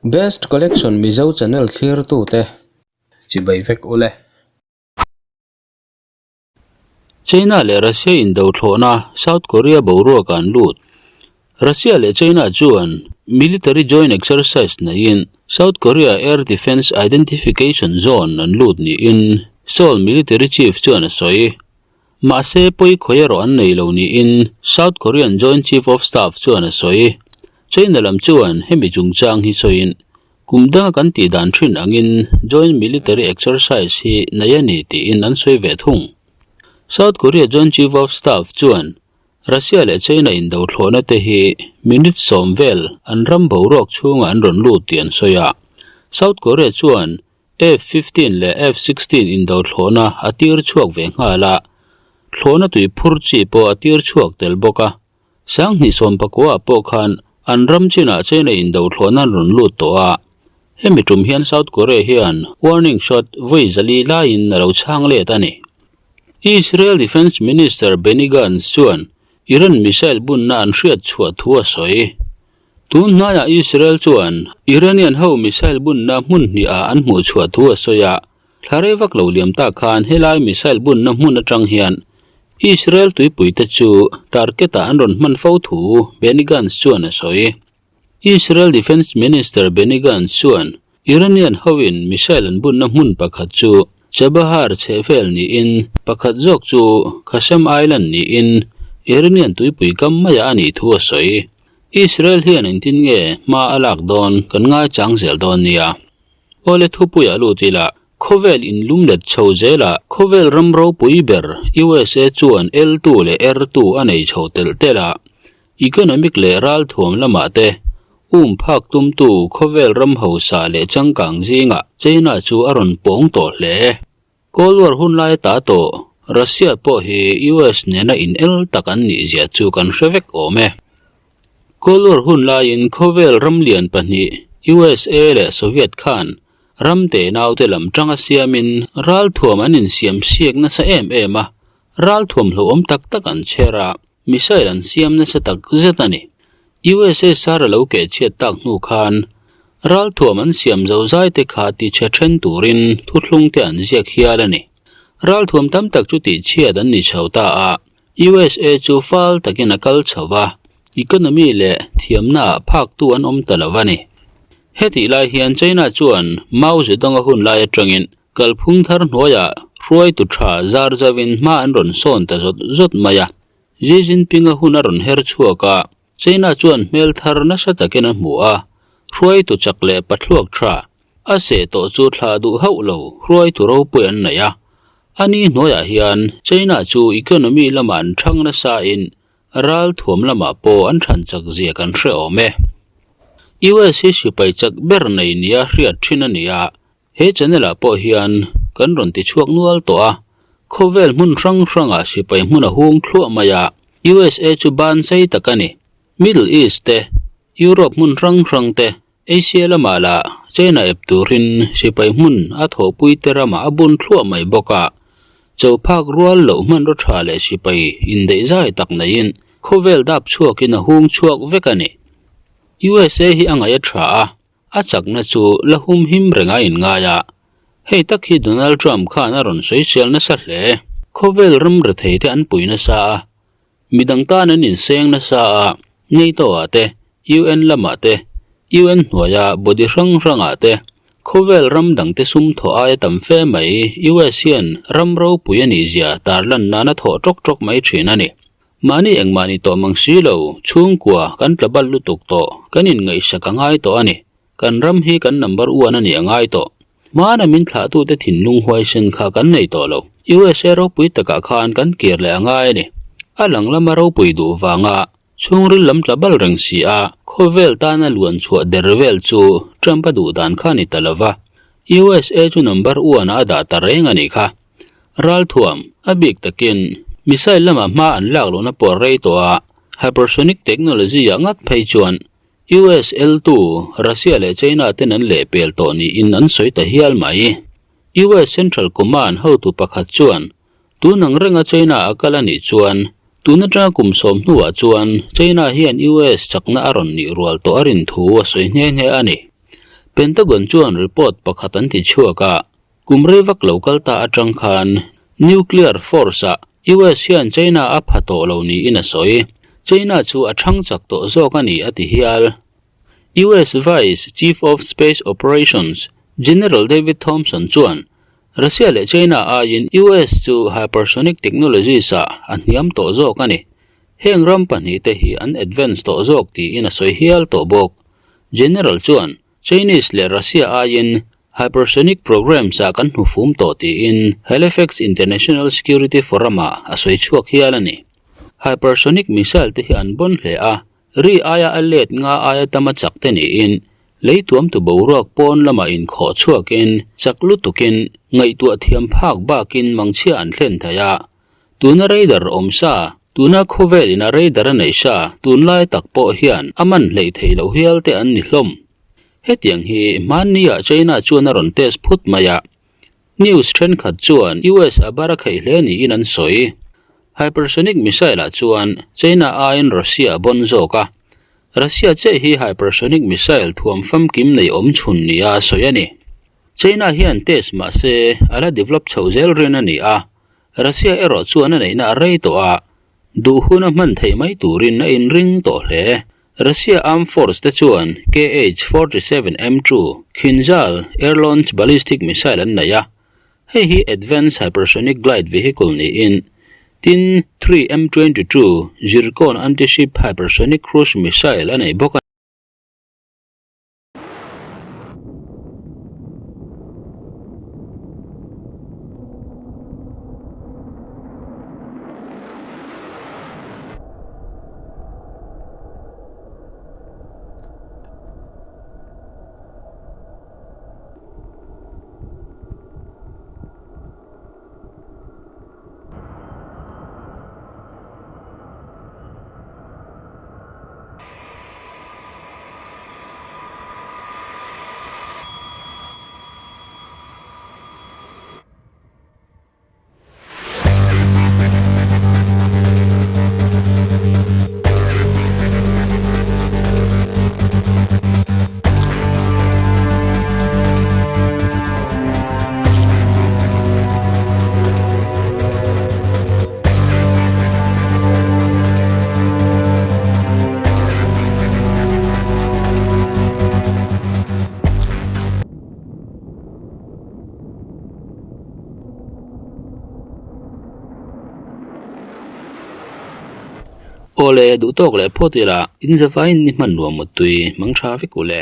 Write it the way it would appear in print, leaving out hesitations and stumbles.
Best Collection Mizo channel thlirtute chibai vek ule. China leh Russia indo thlawhna South Korea boruak an lut. Russia leh China chuan military joint exercise neiin South Korea Air Defence Identification Zone an lut niin Seoul military chief chuan a sawi. Mahse, pawi khawi erawh an nei lo niin South Korean Joint Chief of Staff chuan a sawi. China lam chuan hemi chungchang hi sawiin Kum danga kan tih dan thin angin Joint Military Exercise hi nei a ni tiin an sawi ve thung. South Korea Joint Chief of Staff chuan Russia leh China indo thlawhna te hi minute sawm vel an ram boruak chhungah an rawn lut tih an sawi a. South Korea chuan F-15 leh F-16 indo thlawhna a tir chhuak ve nghal a, thlawhna tui phur chi pawh a tir chhuak tel bawk a. Sanghnih sawmpakua pawh khan an ram chinah China indo thlawhna an rawn lut tawh a, hemi tum hian South Korea hian warning shot vawi zali laiin a lo chhang let a ni. Israel Defence Minister Benny Gantz chuan Iran missile bunna an hriat chhuah thu a sawi. Tun hnaiah Israel chuan Iranian ho missile bunna hmun hnihah an hmuh chhuah thu a sawi a, Thla rei vak lo liam tak khan helai missile bunna hmun atang hian Israel tuipuite chu target-ah an rawn hman fo thu Benny Gantz chuan a sawi. Israel Defence Minister Benny Gantz chuan Iranian hoin missile an bunna hmun pakhat chu Chabahar chhehvel niin pakhat zawk chu Qasem Island niin Iranian tuipui kam maiah a nih thu a sawi. Israel hian engtin nge hma a lak dawn kan ngaichang zel dawn nia. Awle thupuiah lut ila, khawvel inlum let chho zelah khawvel ram ropui ber USA chuan L2 leh R2 a nei chho telh telh a, economic leh ralthuam lamah te um phak tumtu khawvel ram hausa leh changkang zingah China chu a rawn pawng tawh hle. Cold War hun lai ta tawh Russia pawh hi US nena in el tak an nih zia chu kan hre vek awm e. Cold War hun laiin khawvel ram lian pahnih USA leh Soviet khan ram te naute lam tanga siamin ralthuam an insiam siak nasa em em a, ralthuam hlauhawm tak tak an chher a, missile an siam nasa tak zet a ni. USA sar a lo keh chhiat tak hnu khan ralthuam an siam zo zai te kha tichhe then turin thuthlung te an ziak hial a ni. Ralthuam tam tak chu tihchhiat an ni chho ta a, USA chu fal takin a kal chho va, economy leh thiamna ah phaktu an awm ta lo a ni. Hetih lai hian China chuan Mao Zedong-a hun lai atangin kalphung thar hnuaiah hruaitu tha zar zauhin hma an rawn sawn ta zawt zawt mai a. Xi Jinping-a hun a rawn her chhuak a, China chuan hmel thar nasa takin a hmu a, hruaitu chak leh pathluak tha a seh tawh chu thlah duh hauh lo hruaitu ropui an nei a. A ni hnuaiah hian China chu economy lamah an thang nasain ral thuam lamah pawh an than chak zia kan hre awm e. US hi sipai chak ber nei nia hriat thin a ni a, He channel ah pawh hian kan rawn ti chhuak nual tawh a, khawvel hmun hrang hrangah sipai hmun a hung thluah mai a, USA chu ban sei tak a ni. Middle East te, Europe hmun hrang hrang te, Asia lamah lah China ep turin sipai hmun a thawhpui te ramah a bun thluah mai bawk a, chophak rual loh hmanraw tha leh sipai indaih zai tak neiin khawvel dap chhuakin a hung chhuak vek a ni. USA hi a ngaih a tha a, A chakna chu la hum him reng a inngai a, hei tak hi Donald Trump khan a rawn sawisel nasa hle. Khawvel ram rethei te an pui nasa a, midang tan an inseng nasa a, NATO ah te, UN lamah te, UN hnuaia body hrang hrangah te, khawvel ram dangte sum thawh aia tam fe mai US hian ram ropui a nihzia tarlan nan a thawh tawk tawk mai thin a ni. Mahni engmah ni tawh mang si lo, chhungkua kan tla bal lutuk tawh, kan inngaihsak a ngai tawh a ni. Kan ram hi kan number one a ni a ngai tawh. Hmana min thlahtute thinlung huaisen kha kan nei tawh lo. USA ropui takah khan kan kir leh a ngai a ni. A lang lama ropui duh vanga chhungril lam tla bal reng si a, khawvel tana luan chhuah der vel chu Trump a duh dan kha ni ta lo va. USA chu number one ah a dah ta reng a nih kha. Ralthuam, a bik takin missile lama hma an lak lohna pawh rei tawh a, hypersonic technology ah ngat phei chuan US L2, Russia leh China ten an lehpel tawh niin an sawi ta hial mai. US Central Command hotu pakhat chuan tun ang renga China a kal a nih chuan tun atanga kum sawm hnuah chuan China hian US chakna a rawn nih rual tawh a rin thu a sawi nghe nghe a ni. Pentagon chuan report pakhat an ti chhuak a, kum rei vak lo kal ta atang khan nuclear force-ah US hian China a pha tawh lo niin a sawi. China chu a thang chak tawh zawk a ni a ti hial. US Vice Chief of Space Operations General David Thompson chuan Russia leh China aiin US chu hypersonic technologies-ah a hniam tawh zawk a ni. Heng ram pahnihte hi an advance tawh zawk tiin a sawi hial tawh bawk. General chuan Chinese leh Russia aiin hypersonic programs-ah kan hnu fum tawh tiin Halifax International Security Forum-ah a sawi chhuak hial a ni. Hypersonic missile te hi an bawn hle a, ri aia a let nga aia tama chak te niin lei tuamtu boruak pawn lamah inkhawh chhuakin chak lutukin ngaihtuah thiam phak bakin mangchhia an thlen thei a. Tuna radar awm sa, tuna khawvelin a radar a neih sa tunlai tak pawh hian a man hleih theih loh hial te an ni hlawm. Hetiang hi hmanni-ah China chuan a rawn test phut mai a. News thenkhat chuan US a bar a kheih hle niin an sawi. Hypersonic missile-ah chuan China aiin Russia a bawn zawk a. Russia chiah hi hypersonic missile thuam famkim nei awm chhun nia a sawi a ni. China hian test mah se a la develop chho zel rin a ni a, Russia erawh chuan a neihna a rei tawh a, duh hun a hman theih mai turin a inring tawh hle. Russia Armed Force te chuan KH-47 M2 Kinzhal air-launched ballistic missile an nei a, hei hi advanced hypersonic glide vehicle niin tin 3M22 Zircon anti-ship hypersonic cruise missile a nei bawk a. Awle, duh tawk leh phawt ila, in zavaiin ni hman nuam mutui, mang tha vek ule.